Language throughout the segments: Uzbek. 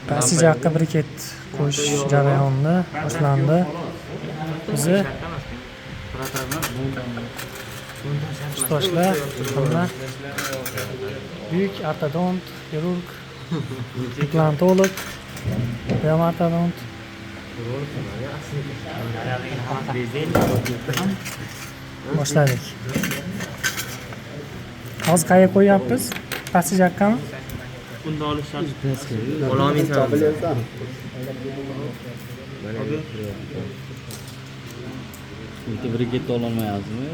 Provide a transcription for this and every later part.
Pastki yoqqa briket qo'yish jarayoni boshlandi. Bizni ustoshlar hamma buyuk ortodont, xirurg, implantolog, bu ham ortodont. Boshladik. Hozir qayerga qo'yyapmiz? Pastki yoqqami? Bunda olish shart. Ololmaysan. Bitta briketni ololmayapsizmi?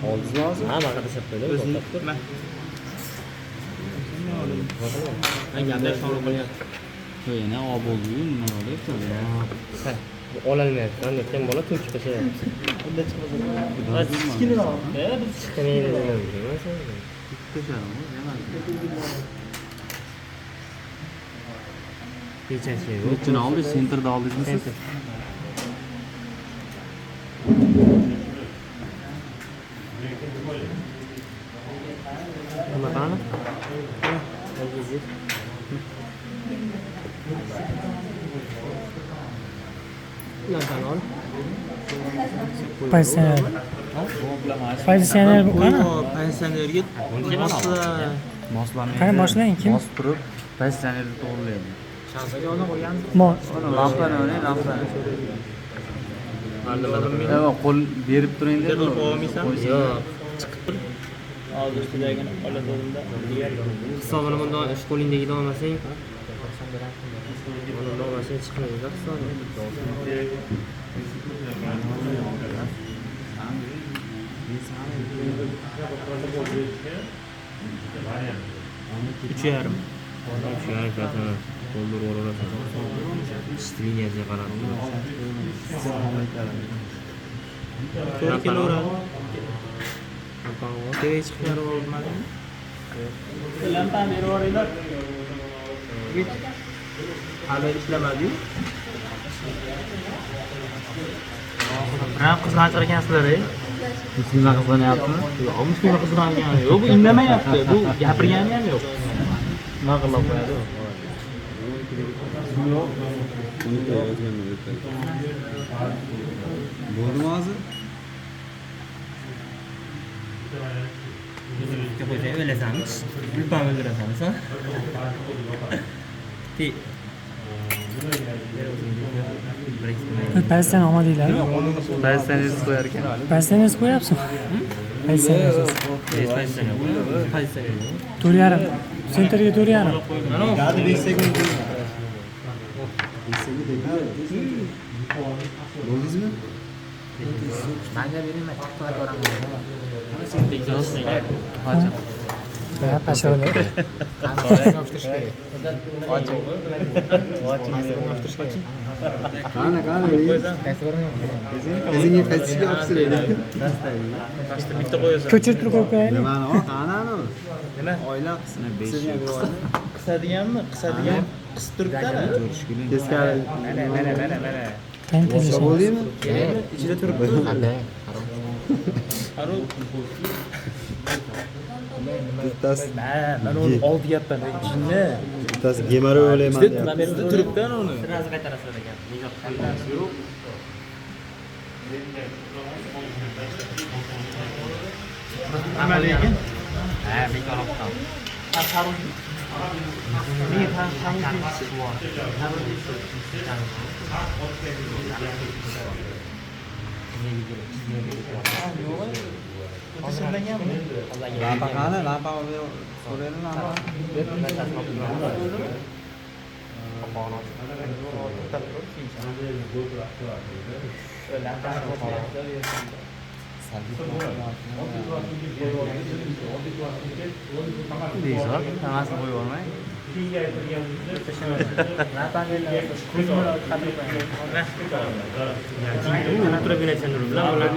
Oldingizmi hozir? Ha, mana tashlab qo'ydim. O'zini Men gaplashib sog'liq bo'lyapti. Yana ob bo'ldi-yu, nima bo'lyapti? Ololmayapti. Lekin bola to'kib tashlayapti. Bunda chiqmasa. Kichkinaroq. Biz Chiqmaydi. Pechasi yo'q. Nechini oldingiz? Sentrda oldingizmi siz? Nima qani? Lampani ol. Pozitsioner. Pozitsioner bu qani? Pensionerga mosla. Moslamaydi. Qani boshlang, kim? Bosib turib, pozitsionerni to'g'rilaydi. Mo Lampani oling, lampani. Yo'q, qo'l berib turing deb. Berib qo'yolmaysan? Yo'q. Hozir ustidagini oladimda. Hisobini bundan ish qo'lingdagidan olmasang, bundan olmasang chiqmaydi hisobi. Uch yarim. Uch yarim kilogram to'ldirib yuborasan. Ish liniyasiga qarab. To'g'ri kelaveradi. Kerak chiqarib olmadingmi? Lampani berib yuboringlar. Hali ishlamadi-yu. Biram qizg'anchiq ekansizlar, ey. Muslima qizg'anyaptimi? Yo'q, muslima qizg'angani yo'q, bu indamayapti. Bu gapirgani ham yo'q. Nima qilib qo'yadi? Bo'ldimi hozir? Bitta qo'ysang o'lasanmi? Gulpan o'ldirasan, sen. Ti. Pozitsioner olmadinglarmi? Pozitsionersiz qo'yar ekan. Pozitsionersiz qo'yapsizmi? Pozitsionersiz. Pozitsioner. Pozitsioner. 4.5. Sentrga 4.5. Mana 5 sekund. 5 sekund bo'ldingizmi? Manga beringlar, chiqib ko'raman. Ha, pashola. Yopishtirishkerak. Yopishtirishkerak. Qani, qani? O'zingga qaytishga yopishtiraylik. bitta qo'yasan. Ko'chirib turib qo'yib qo'yaylik. Nimani o? Qani anavi? Nima? Oila qismi. Qisadiganmi? Qisadigan qisib turibdi-da. Teskari. Mana, mana, mana, mana. Qani tezlashamiz. Bo'ldingmi? Ichida turibdi. Qanday? Haru. Bittasi Man uni oldi gapman, jinni. bittasi gemoroy o'layman deyapti. Ichida turibdi uni. Sirasi qaytarasizlar ekan. Nima lekin? Ha, bekor olibman. Tashlaganmi? Lampa qani? Lampa olib so'raylik lampa. Deysiz, hammasini qo'yib yubormang.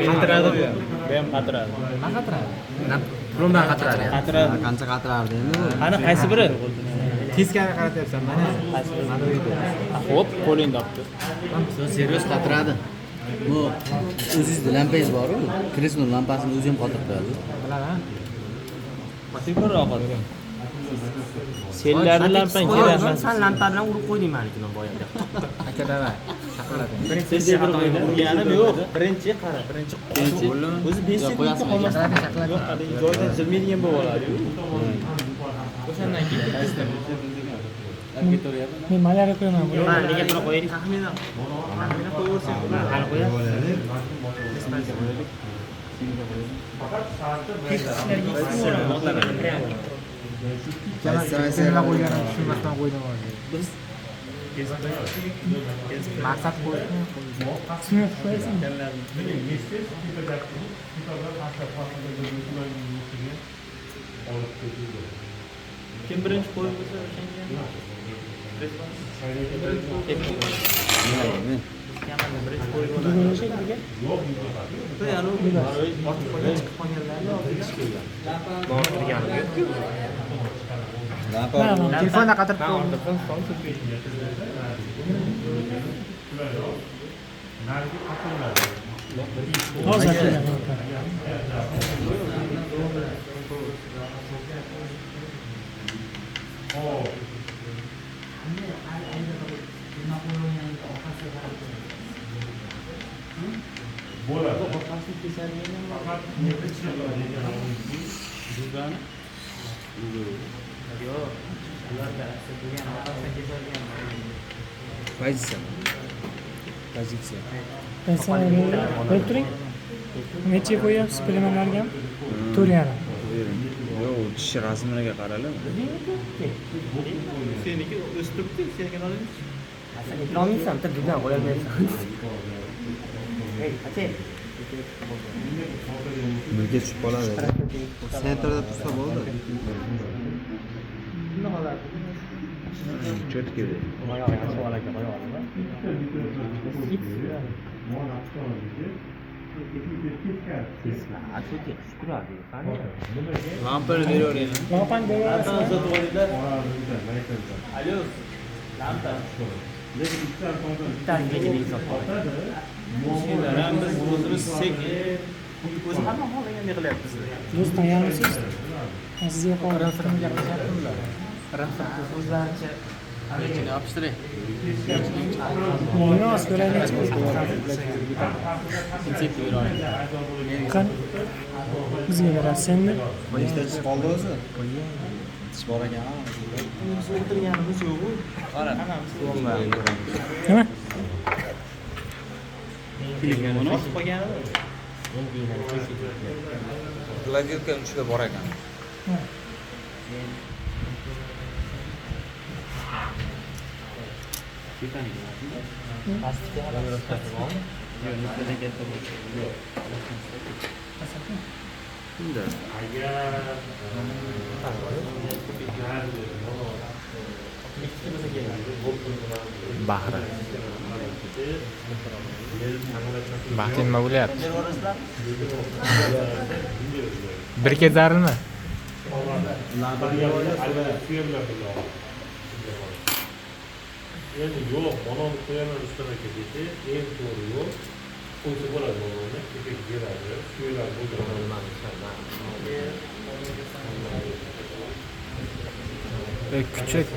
Qatiradi bu. Bu ham qatiradi. Nima qatiradi? Plomba qatiradi. Qatiradi. Qancha qatirardi endi bu? Qani qaysi biri? Teskari qaratyapsan, mana. Mana bu yerda. Xo'p, qo'lingda olib tur. Serios qatiradi. Bu o'zingizda lampangiz bor-ku, kreslo lampasini o'zi ham qotirib qo'yadi. Bilaman. Ko'proq qotiradi. Senlarni lampang kerak emas. Sen lampa bilan urib qo'yding menikini boya. Aka davay. Shaqillating. Birinchi urganim yo'q. Birinchi qara, birinchi o'zi 5 sekundga qolmasdan. Yo'q, haligi joyidan jilmaydigan bo'lib oladi-yu. O'shandan keyin bitkazdim. Men malariya qo'yaman. Ha, nega buni qo'yaylik? Taxminan. Taxminan qo'yaversang bo'ladi. Hali qo'yasiz. Nima qo'yganimni tushunmasdan qo'ydim hozir. Biz Maqsad qo'ydim. Tushunib qo'yasan. Kim birinchi qo'yib bo'lsa o'shanga. Men. Birinchi qo'yib bo'ladi. Bortirganim yo'q-ku. Lampa Telefonda qatirib qo'ydim. Hozir qo'yaman. Pozitsiya. Pozitsiya. Qo'yib turing. Necha qo'yapsiz premlarga ham? 4.5. Yo'q, tish rasmiga qaralib. Seniki o'sib turibdi, senikini olaylik. Sen eplolmaysan, bitta dugan qo'yolmaysan. Ey, qachi. Birga tushib qoladi. Sentrda tursa bo'ldi. Cho'tki. Lampani beravering. Lampani Lampani beraverasizmi? sotib olinglar. Alo, lampa. Senlar ham biz o'zimiz sekin o'zi hamma xohlaganday qilyapmiz. Do'st tayyormisiz? Men sizga qo'ydim. O'zlaricha Ichini yopishtiring. Buni oz ko'raylik. Insekt beravering. Qani? Bizga berasiz endi. Nechta tish qoldi o'zi? Tish bor ekan. Biz o'tirganimiz yo'q-u. Qara. Nima? Ortib qolganimi? Gladilka uchida bor ekan. Yo'q, nisbatan katta bo'ldi. Bahri. Baxti nima bo'lyapti? Birga zarmi? Endi yo'q, manoni qo'yaman Rustam aka desa, eng to'g'ri yo'l qo'ysa bo'ladi manoni, effekt beradi, suylar bo'ladi. Kuchuk.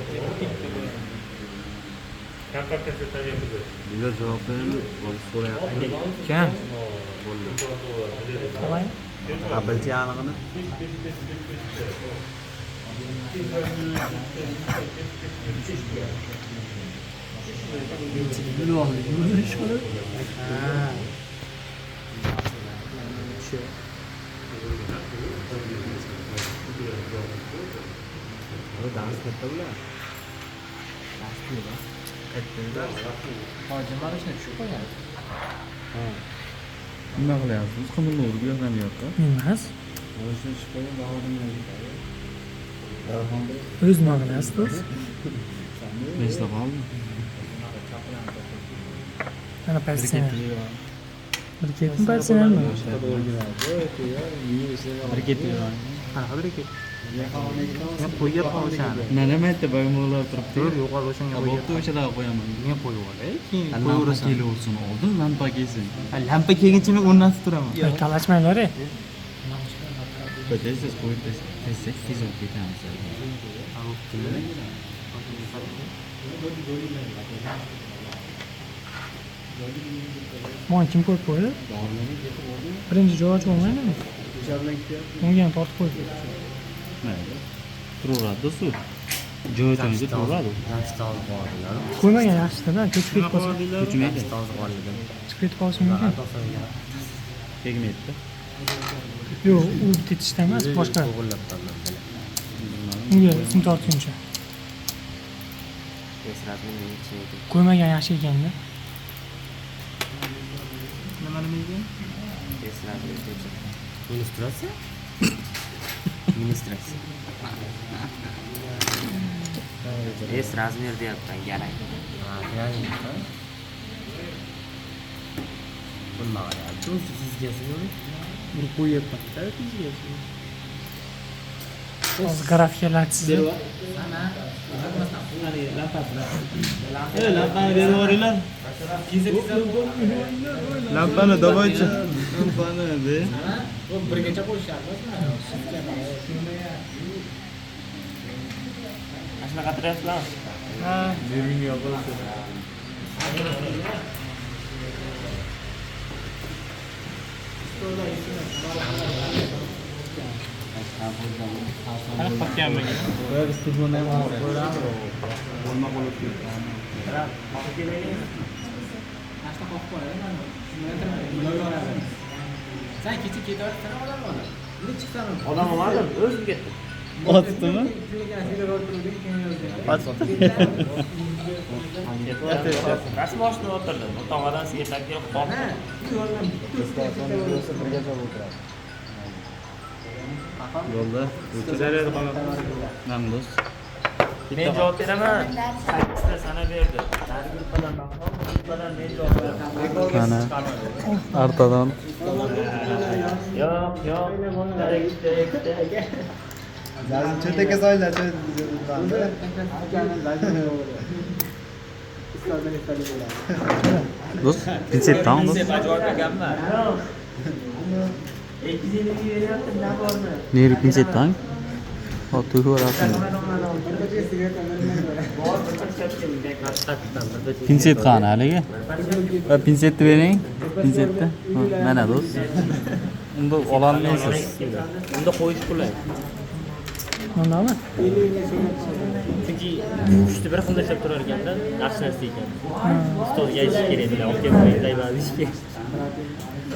Bular javob beradi, so'rayapti. Kim? Qalay? Ha, bilchi anig'ini. Dans katta ular. Hojim mana shuni tushib qo'ygan. Nima qilyapsiz? Qimillab bu yoqdan bu yoqqa. Emas. Mana shuni tushib qo'ygan Bahodir bilan ketadi. O'z nima qilasiz do'st? Nechta qoldi? Mana pozitsiya. Bir ketmi pozitsiyami? Bir ketdi. Qanaqa bir ketdi? Men qo'yyapman o'shani. Nima aytdi, boymoqlar turibdi. Tur, yo'qol o'shanga Bo'pti, qo'yyapman. o'shalarga qo'yaman. Men qo'yib olay, keyin Lampa qo'yaverasan. kelaversin, oldin lampa kelsin. Lampa kelguncha men o'rnatib turaman. Talashmanglar. Tez tez qo'yib tez tez tez olib ketamiz. Bo'pti. Mana kim qo'yib qo'ydi? Birinchi joy ochib olmaydimi? Unga ham tortib qo'ydi. Mayli. Turaveradi suv. Joy joyida turaveradi. Qo'ymagan yaxshida, ko'chib ketib qolsa. Ko'chmaydi. Chiqib ketib qolishi mumkin. Tegmaydi. Yo'q, u tetishda emas, boshqa. Unga sim tortguncha. Qo'ymagan yaxshi ekanda. Ministratsiya? Ministratsiya. S razmer deyapman, galang. Buni qo'yyapman-da, fizikasi. Hozir grafikalar chizib. Lampani berib yuboringlar. Lampani давайте. Lampani be. Birgacha qo'yishardi. Mana shunaqa tiryapsizlarmi? Ha. Qanaqa qotganmi? Biz telefonda ham bo'lma bo'lib ketdi. Sen kecha ketaversan odam oladi. Buni chiqsam Odam olmadim, o'zim ketdim. Otdimi? Rasm boshida o'tirdim. Tog'adan ertak kelib qoldi. Yo'lda. Nam do'st. Men javob beraman. 8 ta sana berdi. Nari gruppadan Mahmud, gruppadan men javob beraman. Mana artadan Yo'q, yo'q. Ikkita, ikkita. Lazim cho'ntakka solinglar, do'st, pinsetdan do'st. Yo'q. 250 ga beryapti, nima bormi? Neri pinsetdan? Hop, to'yib. Pinset qani haligi? Va pinsetni bering. Pinsetni. Mana do'st. Unda ololmaysiz. Unda qo'yish qulay. Undami? Chunki pushti bir xilda ishlab turar ekanda, yaxshi narsa ekan. Ustozga aytish kerak edi, olib kelib qo'yinglar deyish kerak.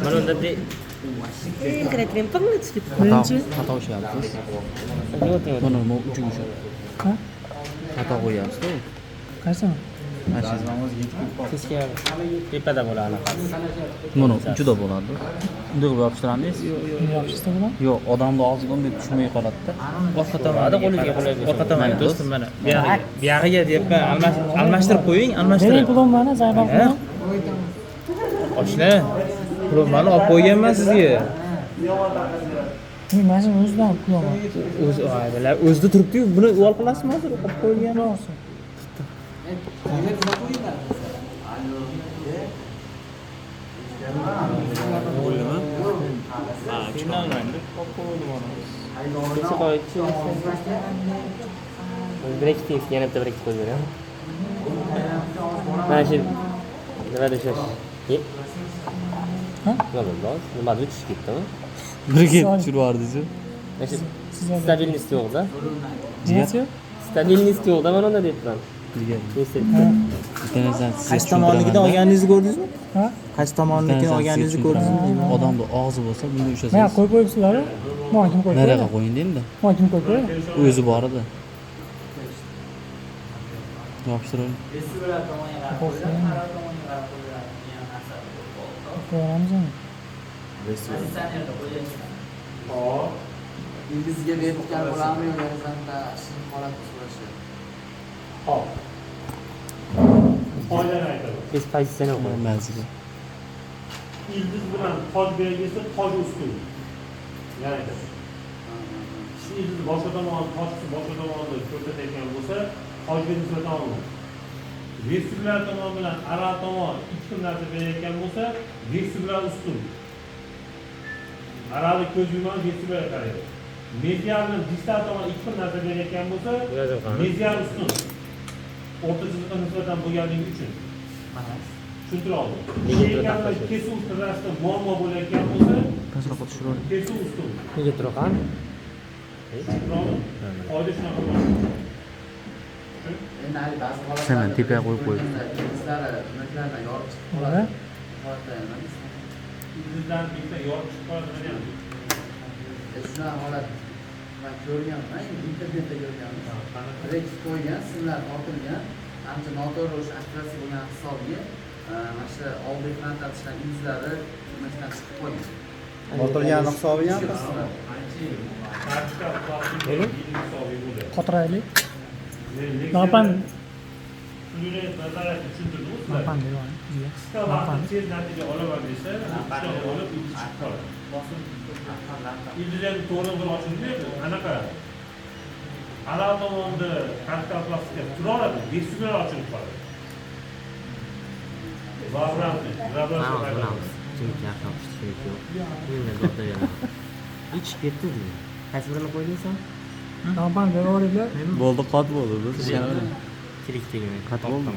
Mana unda Birinchi Xato ushlayapsiz. Mana bu uchiga ushlayapsiz. Ha? Xato qo'yapsiz-ku. Qaysi? Mana shu. Teskari. Tepada bo'ladi. Buni uchida bo'ladi. Bunday qilib yopishtiramiz. Yopishtirsa bo'ladi. Yo'q, odamni og'ziga unday tushmay qoladi-da. Orqa tomonda qo'lingizga qulay bo'lsin. Orqa tomonga do'stim mana. Buyog'iga deyapman, almashtirib qo'ying, Bering almashtirib. plombani, zaybal pulom. Oshna, plombani olib qo'yganman sizga. Mana shuni o'zidan plomba. O'zi, aybilar, o'zida turibdi-yu, buni uvol qilasizmi hozir? Olib qo'yilgan. Olsin. Ha, tushunolmaydi. Necha qo'ychi? Bir ikkita yana bitta bir ikkita qo'yib beraman. Mana shu nimada ushlash? Ha? Nima bo'ldi hozir? Nimada tushib ketdimi? Birga tushirib yubordingiz-ku. Mana shu stabilnost yo'q-da. Nimasi yo'q? Stabilnost yo'q-da mana unda deyapman. Jigar. Pinsetda. Bitta narsani sizga Qaysi tomonnikidan olganingizni ko'rdingizmi? Ha? Qaysi tomonnikini olganingizni ko'rdingizmi? Odamni og'zi bo'lsa, bunda Mana ushlasangiz. qo'yib qo'yibsizlar. Mana kim qo'yib Nariga qo'ydi? qo'ying endi. Mana kim qo'yib qo'ydi? O'zi bor edi. Yopishtirib. Qo'yamiz uni. Hop. Ildizga vertikal bo'ladimi yo gorizontal holatda so'rashi. Hop. Foydani aytaman. Biz pozitsiyani qo'yamiz. Maziga. Ildiz bilan toj belgisi toj ustun. Yana aytaman. Shu ildiz boshqa tomon, toj boshqa tomonni ko'rsatayotgan bo'lsa, tojga nisbatan oladi. Vestibulyar tomon bilan ara tomon ikki xil narsa berayotgan bo'lsa, vestibulyar ustun. Arani ko'z yumadi, vestibulyar qaraydi. Mezial bilan distal tomon ikki xil narsa berayotgan bo'lsa, mezial ustun. O'rta chiziqqa nisbatan bo'lganligi uchun. Tushuntira oldim. Kesuv tirasida muammo bo'layotgan bo'lsa, kesuv ustun. Nega turaqan? Tushuntira oldim. Qoida shunaqa bo'ladi. Endi hali ba'zi holatlarda Sen tepaga qo'yib qo'y. Ildizlari nimalardan yorib chiqib qoladi. Holatda nima deysiz? Ildizlarni bitta yorib chiqib qoladi nima deyapsiz? Shunaqa holat man ko'rganman, endi internetda ko'rganman. Reks qo'ygan, simlar tortilgan, ancha noto'g'ri o'sha aktivatsiya bo'lgan hisobiga mana shu oldi ekran tortishgan ildizlari nimadan chiqib qolgan. Tortilgan hisobiga ham Qotiraylik. Lampani tushuntirdim. Lampani berib oling. Qisqa vaqtda tez natija olaman desa, pichoq olib ildiz chiqib qoladi. Ildiz ham to'g'ri bir ochilmaydi, anaqa halol tomonda kartal plastika turaveradi, vestibular ochilib qoladi. Vabramni, Bilamiz. Chunki yaxshi yopishdi, yo'q. Mendan zo'rda beraman. Ichib ketdi deydi. Qaysi birini qo'yding sen? Lampani berib olinglar. Bo'ldi, qot bo'ldi. Biz Kerak degan. Qat bo'ldi.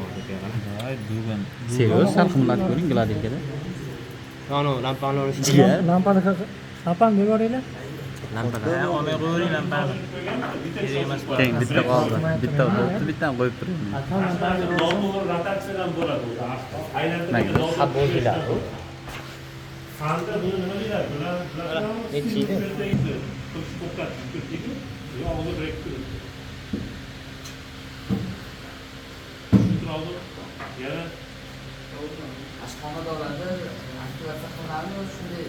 Serios, sal qimmat ko'ring Gladinkada. Ano, lampani olish. Lampani lampani berib olinglar. Lampani. Olmay qo'yavering lampani. Kerak emas. Teng bitta qoldi. Bitta bo'ldi, bittani qo'yib turing. Noto'g'ri rotatsiyadan bo'ladi o'zi. Aylantirib Ha, bo'ldilar. Fanda buni nima deyiladi? Bular Nechi yil? To'xtatib turdik. Yo, og'zi brek turdi. Tushuntira oldim. Yana Ashxonadorlarda aktivatsiya qilinadimi, shunday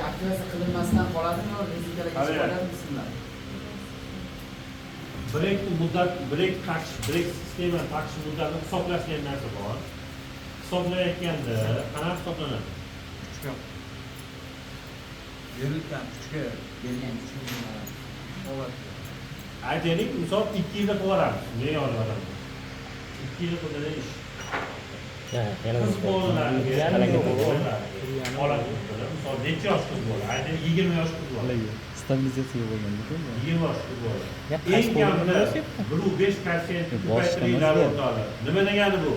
aktivatsiya qilinmasdan qoladimi, rezinkalarga chiqib qoladimi simlar? Brek muddat, brek taqish, brek sistema taqish muddatini hisoblash degan narsa bor. Hisoblayotganda qanaqa hisoblanadi? Kuchga berilgan kuchga bergan kuchga holat. Aytaylik, misol 2 yilda qilib me'yor odam. 2 yilda qiladigan ish. Qiz bolalarga holat misol necha yosh qiz bola? Aytaylik 20 yosh qiz bola. Stabilizatsiya bo'lganda 20 yosh qiz bola. Eng kamida 1.5 koeffitsient ko'paytiriladi o'rtoqlar. Nima degani bu?